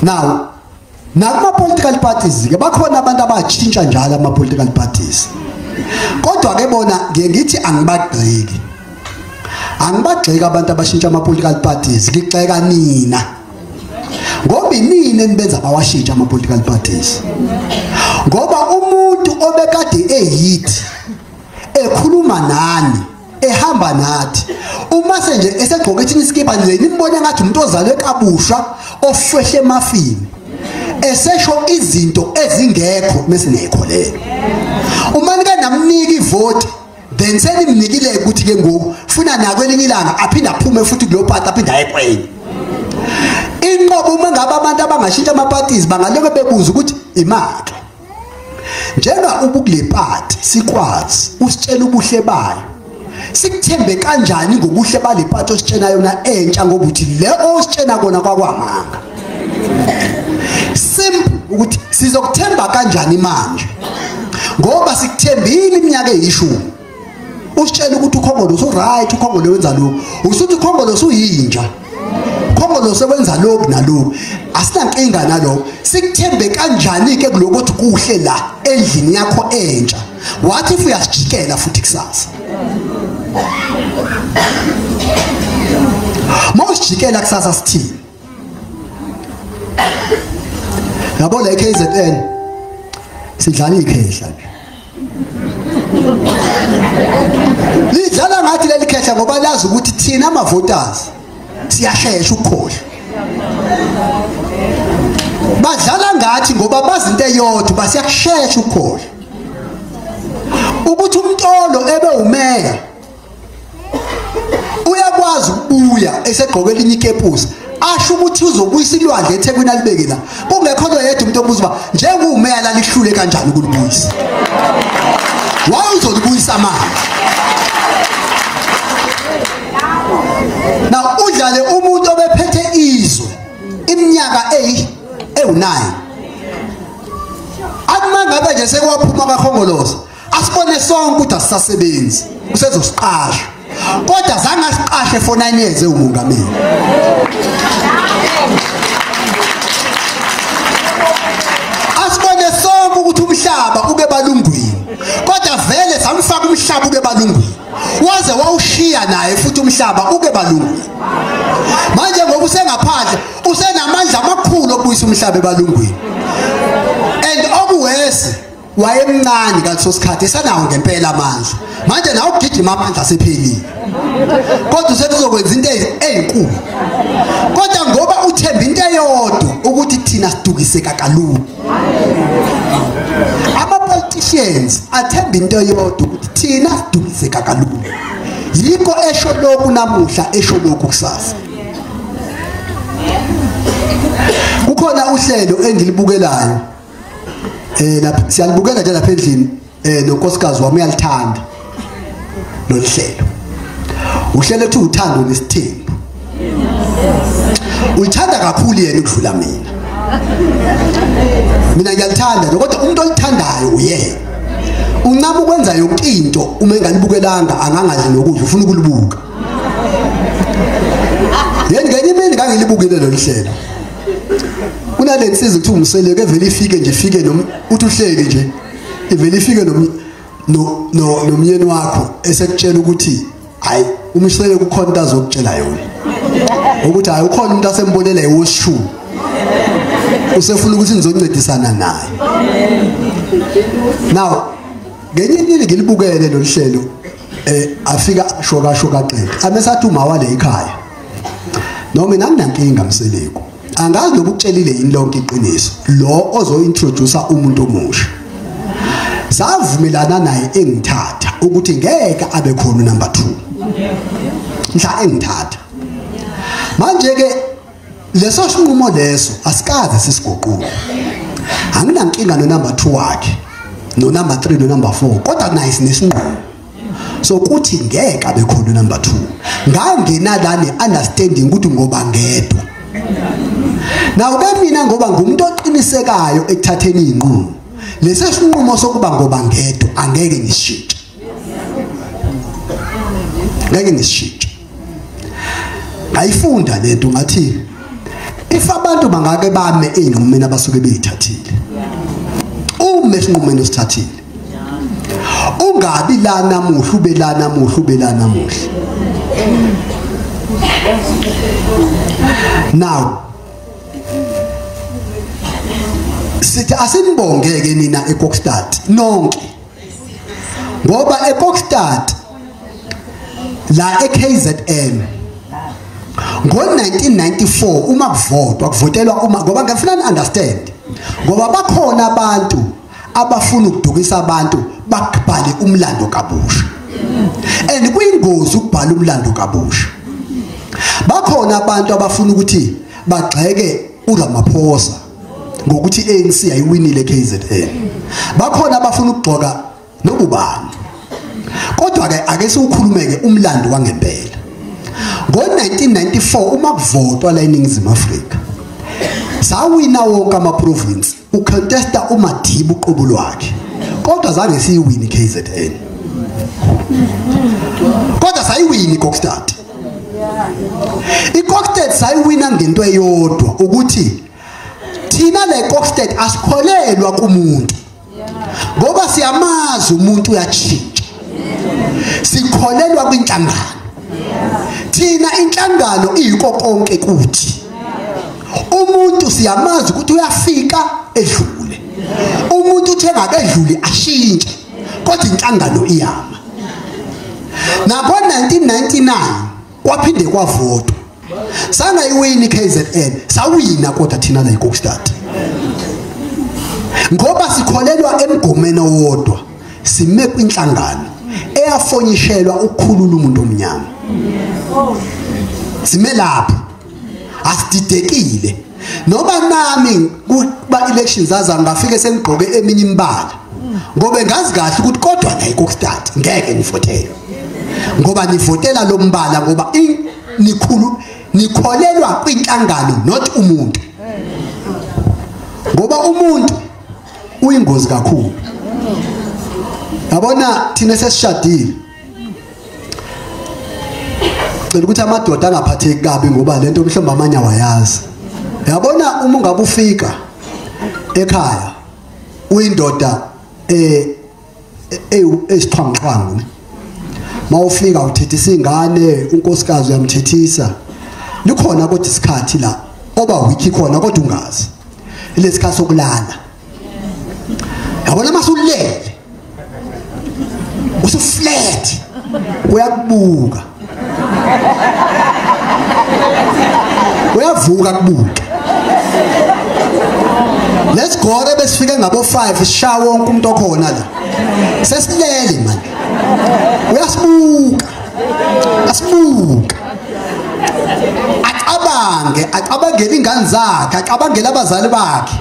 Now nakuma political parties ke bakhona abantu abatshintsha njalo ama political parties. Kodwa ke bona ngiye ngithi angibagxeki. Angibagxeki abantu abashintsha ama political parties, ngigxeka nina. Ngoba inini enibenza bawashintsha ama political parties. Ngoba umuntu obekade eyithi ekhuluma nani, ehamba nathi, uma senje esegqoke ethini iskipa nje nimbone ngathi umuntu ozalwe kabusha ofwehle emafini, esesho izinto ezingekho mase niyikholelwa. Uma nike namnika ivote then senimnikile ukuthi ke ngoku funa nakwelinye ilanga aphinde aphume futhi kulo party aphinde aye kwenye. Inqobo uma ngabe abantu abangashintsha ama parties bangaloke bebuza ukuthi imali njenga ubukule party sikwazi usitshela ubuhle bayo, sikuthembe kanjani ngobuhle bale party ositshena yona entsha ngoba uthi le ositshena kona kwakwamanga. Simple ukuthi sizokuthemba kanjani manje ngoba sikuthembile iminyaka eyishumi usitshela ukuthi ukhongolo usu right, ukhongolo wenza lokhu, usuthi ukhongolo usuyinja, ukhongolo sewenza lokhu nalokhu, asinankinga nalokho. Sikuthembe kanjani ke kuloko ukuthi kuhle la endlini yakho entsha? What if uyasijikela futhi kusasa? Mawusijikela kusasa sithini? Yabo la KZN sidlala ikhehla nje. Lidlala ngathi leli khehla ngoba lazi ukuthi thina ama voters siyashesha ukukhohlwa. Badlala ngathi ngoba bazi into eyodwa, basiyakushesha ukukhohlwa. Ukuthi umntolo ebe umeya uyakwazi ukubuya esegqoke elinye ikepusi asho ukuthi uzobuyisa ilwandle eThekwini alibeke la, kungekho noyedwa umuntu obuza uba njengomeya lalihlule kanjani ukulibuyisa. Why uzolibuyisa manje? Now udlale umuntu obephethe izwe iminyaka ewu-9. Akuma ngabe nje sekwaphuma kaKhongolose asibone sonke ukuthi asisasebenzi, usezosiqasha. Kodwa zange asiqashe for 9 years ewumongameli. Asibone sonke ukuthi umhlaba ube balungwini, kodwa vele samfaka umhlaba ube balungwini, waze wawushiya naye futhi umhlaba ube balungwini. Manje ngoba usengaphandle usenamandla amakhulu okubuyisa umhlaba ebalungwini. And okuwesi wayemncane ngaleso sikhathi esanawo ngempela amandla. Manje nawe ugijima amandla asephelile, kodwa usetuzokwenza into ezinkulu. Kodwa ngoba uthemba into eyodwa ukuthi thina sidukiseka kalula. Ama politicians athemba into eyodwa ukuthi thina sidukiseka kalula. Yikho esho lokhu namuhla, esho lokhu kusasa. Kukhona uhlelo engilibukelayo lapha siyalibukela nje lapha endlini nonkosikazi wami uyalithanda lolu hlelo. Uhlelo ethi uthando nesithembu. Ulithanda kakhulu yena ukudlula mina. Mina ngiyalithanda kodwa umuntu olithandayo uyena. Uncama ukwenza yonke into uma engalibukelanga angangadli nokudla, ufuna ukulibuka. Yena ngenye imini ngangilibukile lolu hlelo. Kunale nsizwa kuthiwa umseleko evele ifike nje ifike nom uthi uhleli nje ivele ifike nomyeni wakho esekutshela ukuthi hayi umseleko ukhona into azokutshela yona, ukuthi hayi ukhona umuntu asembonela iwoshu usefuna ukuthi nizoncedisana naye. Now ngenye imini ngilibukele lolu hlelo afika asho kaqeda amesathi uma wale ekhaya noma mina nginankinga mseleko angazi lokutshelile yini lonke iqiniso lo ozointroduce umuntu omusha. Savumelana naye engithatha ukuthi ngeke abe khona number 2 mhla engithatha. Manje ke leso sinqumo leso asikaze sisiguqule. Anginankinga no number 2 wakhe no number 3 no number 4, kodwa naye sinesinqumo so kuthi ngeke abe khona number 2. Ngangena la ne understanding ukuthi ngoba ngedwa. Naw ke mina ngoba ngumuntu oqinisekayo ekuthatheni izinqumo, lesi sinqumo sokuba ngoba ngedwa angeke ngishintshe, ngeke ngishintshe. Ngayifunda lento ngathi If abantu bangake bame ey'nqumeni abasuke beyithathile, ume esinqumeni osithathile, ungabi la namuhla ube la namuhla ube la namuhla. Now sithi asinibongeke nina eKokstad nonke, ngoba eKokstad la eKZN ngo-1994 uma kuvotwa kuvotelwa uma, ngoba ngifuna ni-understand, ngoba bakhona abantu abafuna ukudukisa abantu bakubhale umlando kabusha, and kuyingozi ukubhala umlando kabusha. Bakhona abantu abafuna ukuthi bagxeke uRamaphosa ngokuthi ANC ayiwinile KZN, bakhona abafuna ukugxoka nobubani, kodwa ke ake siukhulumeke umlando wangempela. Ngo-1994 uma kuvotwa la eNingizimu Afrika, sawina wonke ama-province, ucontesta uMadiba uqobo lwakhe, kodwa zange siyiwini KZN, kodwa sayiwini iKokstad. IKokstad sayiwina ngento eyodwa, ukuthi thina le Kokstad asikholelwa kumuntu, ngoba siyamazi umuntu uyatshintsha. Sikholelwa kwinhlangano. Thina inhlangano iyiko konke kuthi. Umuntu siyamazi ukuthi uyafika edlule, umuntu uthe ngakedluli ashintshe, kodwa inhlangano iyama. Nabo-1999 kwaphinde kwavotwa, sangayiwini KZN, sawina kodwa thina la eKokstad, ngoba sikholelwa emgomeni owodwa, sime kwinhlangano eyafonyishelwa ukukhulula umuntu omnyama. Sime lapho, asididekile. Noma nami kuba elections aza ngafike sengigqoke eminye imibala, ngoba ngazi kahle ukuthi kodwa la eKokstad ngeke nivotele, ngoba nivotela lo mbala, ngoba nikhulu nikholelwa kwinhlangano not umuntu, ngoba umuntu uyingozi kakhulu. Yabona thina sesishadile, cela ukuthi amadoda angaphatheki kabi ngoba lento mhlawumbe amanye awayazi. Yabona uma ungabe ufika ekhaya uyindoda esixhwanguxhwangu, mawufika uthethisa ingane, unkosikazi uyamthethisa, likhona kodwa isikhathi la oba wiki khona kodwa ungazi lesikhathi sokulala. Yabona masulele usuflat uyakubuka, uyavuka kubuka. Let's go besifike ngabo 5 sishawa wonke umuntu okhona la, sesilele man, uyasibuka, asibuka, acabange, acabangele ingane zakhe, acabangele abazali bakhe,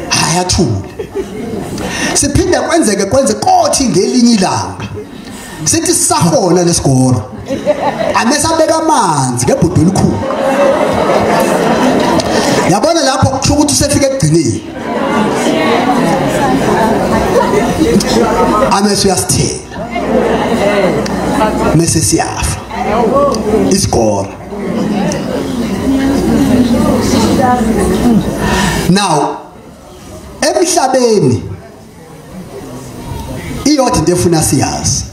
hayathule. Siphinde kwenzeke kwenze kothi ngelinye ilanga sithi sisahona lesigoro, amesabeka amanzi ngebhudu elikhulu. Yabona lapho kusho ukuthi usefike ekugcineni, amese uyasithela mese siyafa isigoro. Now emhlabeni iyodwa into efuna siyazi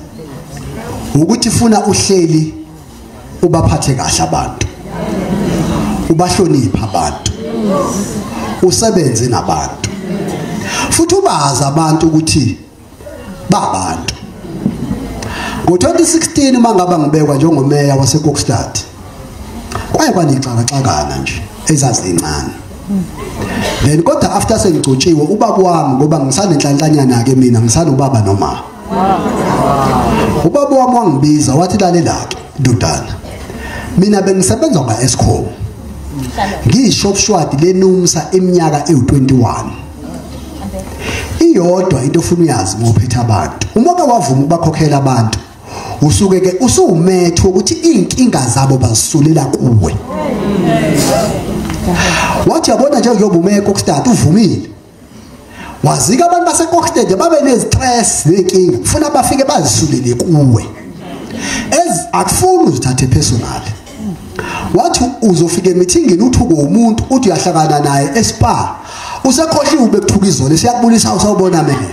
ukuthi ifuna uhleli ubaphathe kahle abantu, ubahloniphe abantu, usebenze nabantu, futhi ubazi abantu ukuthi babantu. Ngo-2016 uma ngaba ngibekwa njengomeya waseKokstad, kwaye kwanixakaxakana nje ezazincane. Then kodwa after sengigcotshiwe ubaba wami, ngoba ngisanenhlanhlanyana ke mina, ngisanobaba noma. Ubaba wami wangibiza wathi lalela ke ndodana, mina bengisebenza kwa-Eskom, ngiyishop steward leNUMSA iminyaka ewu-21. Iyodwa into ofuna uyazi ngophethe abantu, uma ke wavuma ukubakhokhela abantu, usuke ke usuwumetho ukuthi iy'nkinga zabo bazisulela kuwe. Wathi yabona nje njengoba ume eKokstad uvumile, wazika abantu baseKokstad babe nezistress nenkinga, kufuna bafike bazisulele kuwe, akufuni uzithathe personal. Wathi uzofika emithingini uthuke umuntu uthi uyahlangana naye eSpa, usekhohliwe ubekuthuka izolo, siyakubulisa usawubona mina.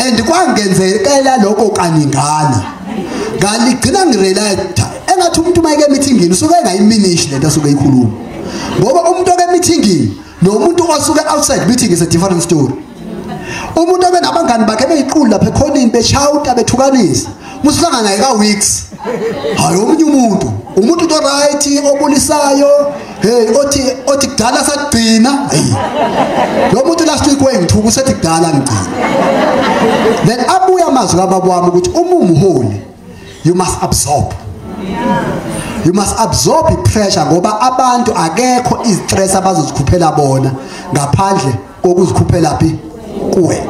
And kwangenzekela lokho kaningana, ngaligcina ngirealize engathi umuntu uma eke emithingini usuke engayiminishi lento asuke eyikhuluma, ngoba umuntu oke emithingini nomuntu osuke outside meeting is a different story. Umuntu obe nabangani bakhe beyiqulu lapha ekhonini beshouta bethukanisa, musuhlangana naye ka weeks, hayi omunye umuntu, umuntu to right obulisayo, hey othi kudala sagcina, hey lo muntu last week wayengithuka usethi kudala ngigcina. Then abuya amazwi kababa wami ukuthi uma umholi you must absorb. You must absorb i-pressure, ngoba abantu akekho izistress abazozikhuphela bona ngaphandle kokuzikhuphela phi kuwe.